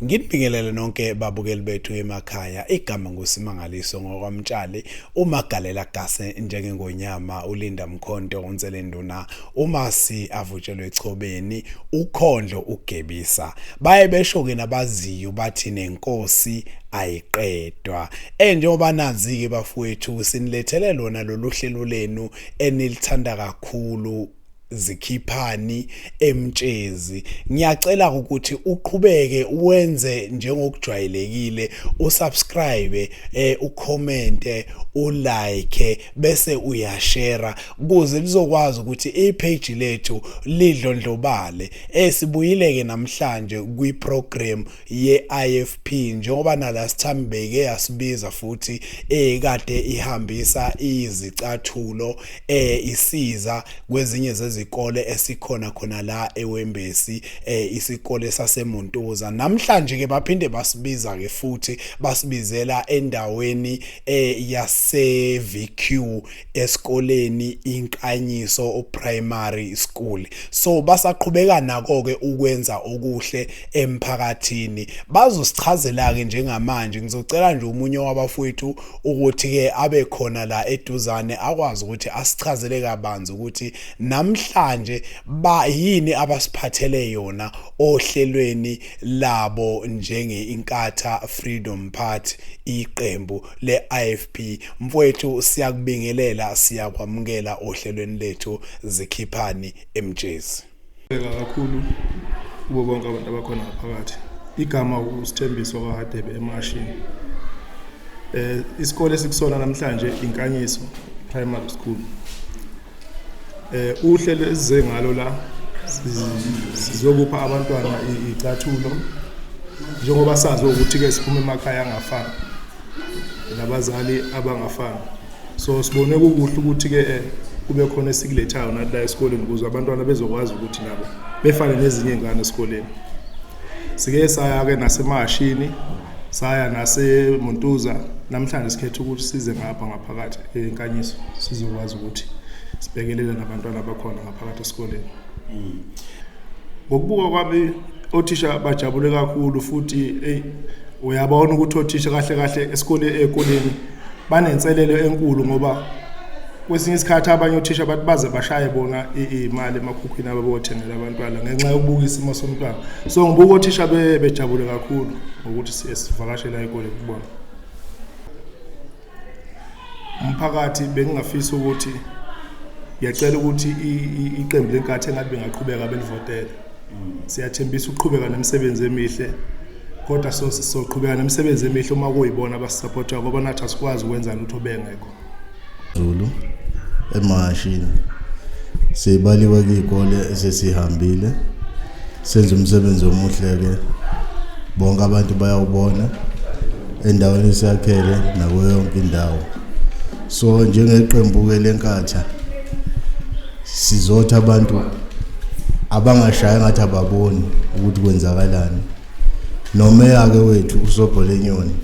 Nginibingelele nonke babukeli bethu emakhaya. Igama nguSimangaliso ngokwaMtshali, uMagalela Gase njengengonyama, uLinda Mkhonto, uNselenduna, uMasi avutshelwe echobeni, uKhondlo uGebisa. Baye besho ke nabaziyo bathi nenkosi ayiqedwa. Eh njengoba nazi ke bafowethu sinilethele lona lolu hlelo lenu enilithanda kakhulu zikhiphani emtshezi ngiyacela ukuthi uqhubeke wenze njengokujwayelekile usubscribe eh ucommente ulike bese uyashare kuze lizokwazi ukuthi ipage lethu lidlondlobale eh sibuyile ke namhlanje kwi program ye-IFP njengoba na last time beke yasibiza futhi ekade ihambisa izicathulo eh isiza kwezinye zezikole esikhona khona la eWembesi eh isikole saseMontoza namhlanje ke baphinde basibiza ke futhi basibizela endaweni eh yase VQ esikoleni Inkanyiso Primary School so basaqhubeka nako ke ukwenza okuhle emphakathini bazosichazela ke njengamanje ngizocela nje umunye wabafowethu ukuthi ke abe khona la eduzane akwazi ukuthi asichazele kabanzi ukuthi namhlanje ba yini abasiphathele yona ohlelweni labo njenge Inkatha Freedom Party iqembu le-IFP mfowethu siyakubingelela siyakwamukela ohlelweni lethu zikhiphani emtshezi Beka kakhulu kubo bonke abantu abakhona ngaphakathi. Igama uSithembiso kaHadebe eMashini. Eh isikole esikusona namhlanje Inkanyiso Primary School. Eh uhlelo esize ngalo la sizokupha abantwana icathulo njengoba sazi ukuthi ke siphuma emakhaya angafani nabazali abangafani. So sibone kukuhle ukuthi ke eh, kube khona esikulethayo nathi la esikoleni ukuze abantwana bezokwazi ukuthi nabo befane nezinye izingane esikoleni. Sike saya ke nasemashini saya naseMontuza namhlanje sikhetha ukuthi size ngapha ngaphakathi eNkanyiso sizokwazi ukuthi sibhekelele nabantwana abakhona ngaphakathi esikoleni. Ngokubuka kwami othisha bajabule kakhulu futhi hey uyabona ukuthi othisha kahle kahle esikole ekoleni banenselelo enkulu ngoba kwesinye isikhathi abanye othisha bathi baze bashaye bona iy'mali emakhukhwini abo bothengela abantwana ngenxa yokubuka isimo somntwana so ngibuka othisha bejabule kakhulu ngokuthi sivakashela ey'koleni kubona umphakathi bengingafisa ukuthi ngiyacela ukuthi iqembu lenkathi engathi bengaqhubeka belivotele siyathembisa ukuqhubeka nemisebenzi emihle kodwa so sizoqhubeka nemisebenzi emihle uma kuyibona abasisapothayo ngoba nathi asikwazi ukwenza lutho bengekho Zulu emashini sibaliwe kuyikole esesihambile senza umsebenzi omuhle ke bonke abantu bayawubona endaweni esiyakhele nakuyo yonke indawo so njengeqembu ke lenkatha sizothi abantu abangashaya ngathi ababoni ukuthi kwenzakalani nomeya-ke wethu usobholenyoni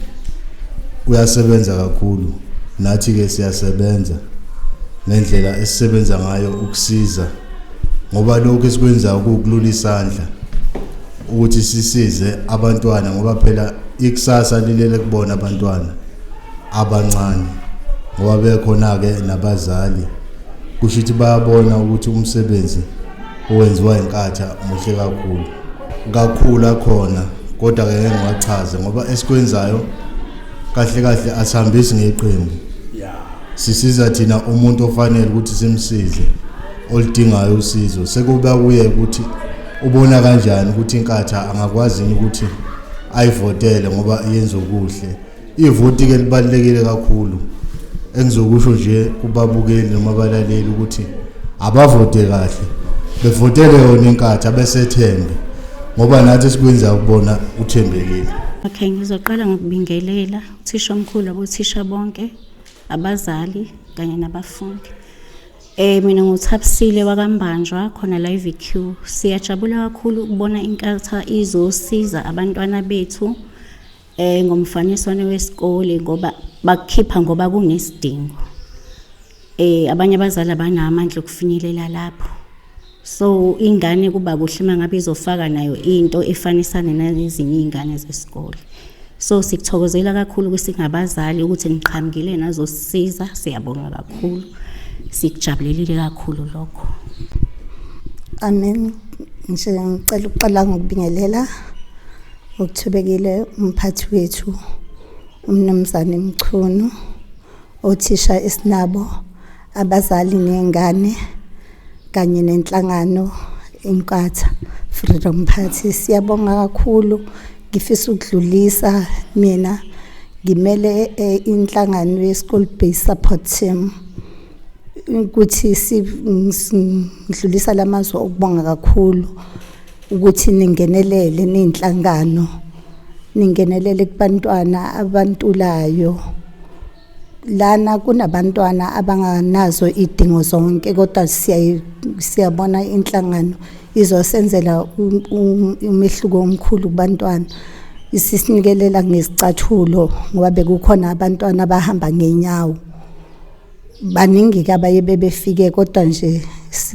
uyasebenza kakhulu nathi-ke siyasebenza ngendlela esisebenza ngayo ukusiza ngoba lokhu esikwenzayo kuwukulula isandla ukuthi sisize abantwana ngoba phela ikusasa lilele kubona abantwana abancane ngoba bekhona-ke nabazali kusho ukuthi bayabona ukuthi umsebenzi owenziwa inkatha muhle kakhulu kakhulu akhona kodwa ke ngeke ngiwachaze ngoba esikwenzayo kahle kahle asihambisi ngeqembu sisiza thina umuntu ofanele ukuthi simsize oludingayo usizo sekuba kuye ukuthi ubona kanjani ukuthi inkatha angakwazi ukuthi ayivotele ngoba yenza okuhle Ivoti ke libalulekile kakhulu engizokusho nje kubabukeli noma abalaleli ukuthi abavote kahle bevotele yona inkatha besethembe ngoba nathi esikwenza ukubona uthembekile. Okay, ngizoqala ngokubingelela uthisha omkhulu abothisha bonke, abazali kanye nabafundi. Eh mina nguThabisile wakaMbanjwa khona la eVQ. Siyajabula kakhulu ukubona inkatha izosiza abantwana bethu eh ngomfaniswano wesikole ngoba bakukhipha ngoba kunesidingo. Eh abanye abazali abanamandla okufinyelela lapho. So ingane kuba kuhle uma ngabe izofaka nayo into efanisane nezinye iy'ngane zesikole. So sikuthokozela kakhulu ukuthi singabazali ukuthi niqhamukile nazosisiza, siyabonga kakhulu. Sikujabulelile kakhulu lokho. Amen. Nje ngicela ukuqala ngokubingelela ngokuthobekile umphathi wethu uMnumzane Mchunu, othisha esinabo, abazali ney'ngane kanye nenhlangano Inkatha Freedom Party. Siyabonga kakhulu. Ngifisa ukudlulisa mina ngimele inhlangano ye-School Based Support Team ukuthi ngidlulisa lamazwi okubonga kakhulu ukuthi ningenelele niyinhlangano, ningenelele kubantwana abantulayo. Lana kunabantwana abanganazo idingo zonke, kodwa siyabona inhlangano izosenzela umehluko omkhulu kubantwana. Isisinikelela ngesicathulo ngoba bekukhona abantwana abahamba ngenyawo. Baningi-ke abaye bebefike, kodwa nje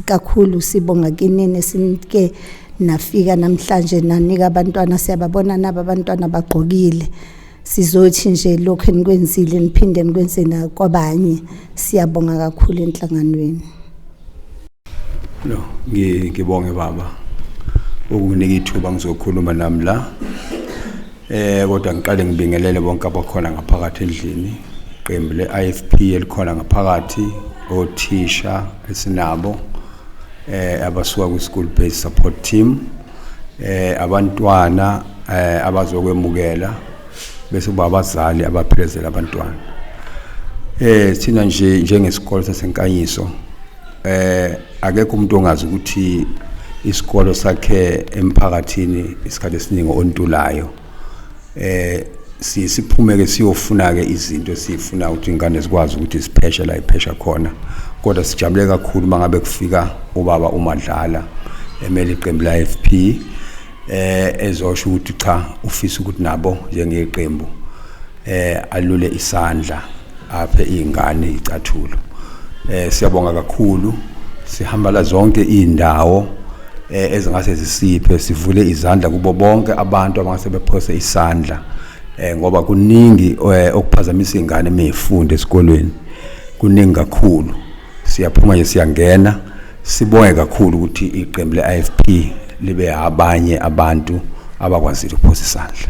kakhulu sibonga kinini sinike nafika namhlanje nanika abantwana. Siyababona naba abantwana bagqokile. Sizothi nje lokhu enikwenzile niphinde nikwenze nakwabanye. Siyabonga kakhulu enhlanganweni. No, ngibonge baba ukunginika ithuba ngizokhuluma nami la. Kodwa ngiqale ngibingelele bonke abakhona ngaphakathi endlini, iqembu le-IFP elikhona ngaphakathi, othisha esinabo abasuka ku school based support team, abantwana abazokwemukela, bese kuba abazali abaphelezela abantwana. Thina nje njengesikole saseNkanyiso, akekho umuntu ongazi ukuthi isikolo sakhe emphakathini isikhathi esiningi ontulayo. Siphume ke siyofuna ke izinto esifuna ukuthi ingane zikwazi ukuthi sipheshe la iphesha khona, kodwa sijabule kakhulu mangabe kufika ubaba uMadlala emele iqembu la IFP ezosho ukuthi cha, ufisa ukuthi nabo njengeqembu alule isandla aphe izingane icathulo. Siyabonga kakhulu, sihamba la zonke indawo ezingase zisiphe, sivule izandla kubo bonke abantu abangase bephose isandla, ngoba kuningi okuphazamisa ingane meyifunda esikolweni, kuningi kakhulu. Siyaphuma nje siyangena. Sibonge kakhulu ukuthi iqembu le-IFP libe abanye abantu abakwazile ukuphosa isandla.